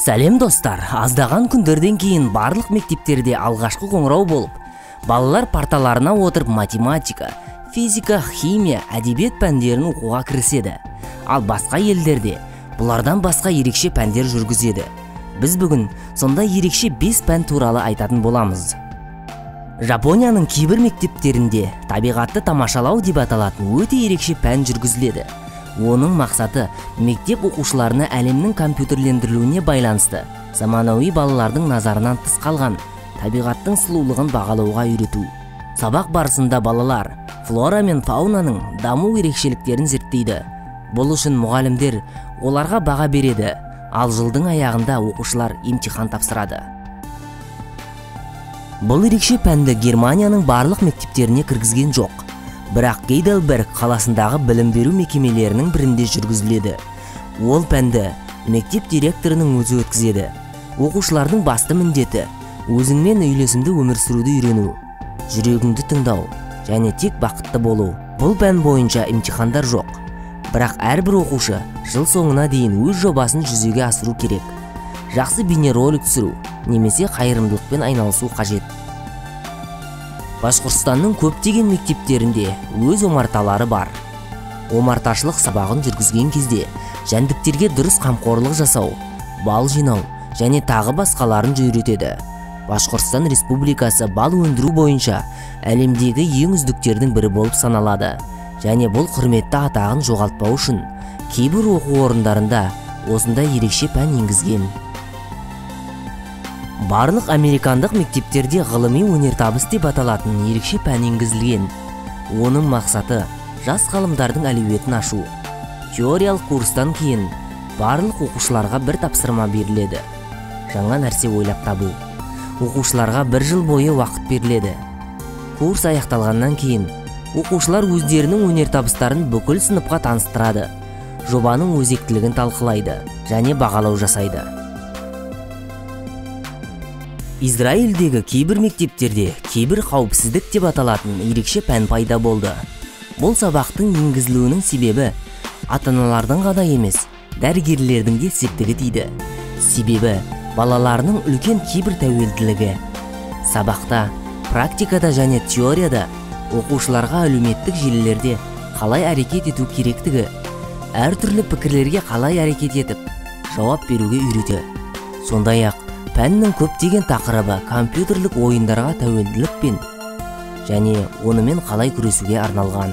Сәлем достар, аздаған күндерден кейін барлық мектептерде алғашқы қоңырау болып, балалар парталарына отырып математика, физика, химия, әдебиет пәндерін оқуға кіріседі. Ал басқа елдерде бұлардан басқа ерекше пәндер жүргізеді. Біз бүгін сондай ерекше 5 пән туралы айтатын боламыз. Жапонияның кейбір мектептерінде табиғатты тамашалау деп аталатын өте ерекше пән жүргізіледі. Оның мақсаты мектеп оқушыларына әлемнің компьютерлендірілуіне байланысты заманауи балалардың назарынан тыс қалған табиғаттың сұлулығын бағалауға үйрету. Сабақ барысында балалар флора мен фаунаның даму ерекшеліктерін зерттейді. Бұл үшін мұғалімдер оларға баға береді, ал жылдың аяғында оқушылар емтихан тапсырады. Бұл ерекше пәнді Германияның барлық мектептеріне кіргізген жоқ. Бірақ Гейдельберг қаласындағы білім беру мекемелерінің бірінде жүргізіледі. Ол пәнді мектеп директорының өзі өткізеді. Оқушылардың басты міндеті өзіңмен үйлесімді өмір сүруді үйрену, жүрегіңді тыңдау және тек бақытты болу. Бұл пән бойынша емтихандар жоқ. Бірақ әрбір оқушы жыл соңына дейін өз жобасын жүзеге асыру керек. Жақсы бейнеролик түсіру немесе қайырымдылықпен айналысу қажет. Башқұртстанның көптеген мектептерінде өз омарталары бар. Омарташылық сабағын жүргізген кезде жәндіктерге дұрыс қамқорлық жасау, бал жинау және тағы басқаларын үйретеді. Башқұртстан Республикасы бал өндіру бойынша әлемдегі ең үздіктердің бірі болып саналады. Және бұл құрметті атағын жоғалтпау үшін кейбір оқу орындарында осындай ерекше пән енгізген. Барлық американдық мектептерде ғылыми өнертабыс деп аталатын ерекше пән енгізілген. Оның мақсаты жас ғалымдардың әлеуетін ашу. Теориялық курстан кейін барлық оқушыларға бір тапсырма беріледі. Жаңа нәрсе ойлап табу. Оқушыларға бір жыл бойы уақыт беріледі. Курс аяқталғаннан кейін оқушылар өздерінің өнертабыстарын бүкіл сыныпқа таныстырады. Жобаның өзектілігін талқылайды және бағалау жасайды. Израильдегі кейбір мектептерде кейбір қауіпсіздік деп аталатын ерекше пән пайда болды. Бұл сабақтың енгізілуінің себебі ата-аналардың ғана емес, дәрігерлердің де септігі тиді. Себебі балаларының үлкен кейбір тәуелділігі. Сабақта, практикада және теорияда оқушыларға әлеуметтік желілерде қалай әрекет ету керектігі, әртүрлі пікірлерге қалай әрекет етіп, жауап беруге үйретеді. Сондай-ақ, пәннің көптеген тақырыбы компьютерлік ойындарға тәуелділікпен және онымен қалай күресуге арналған.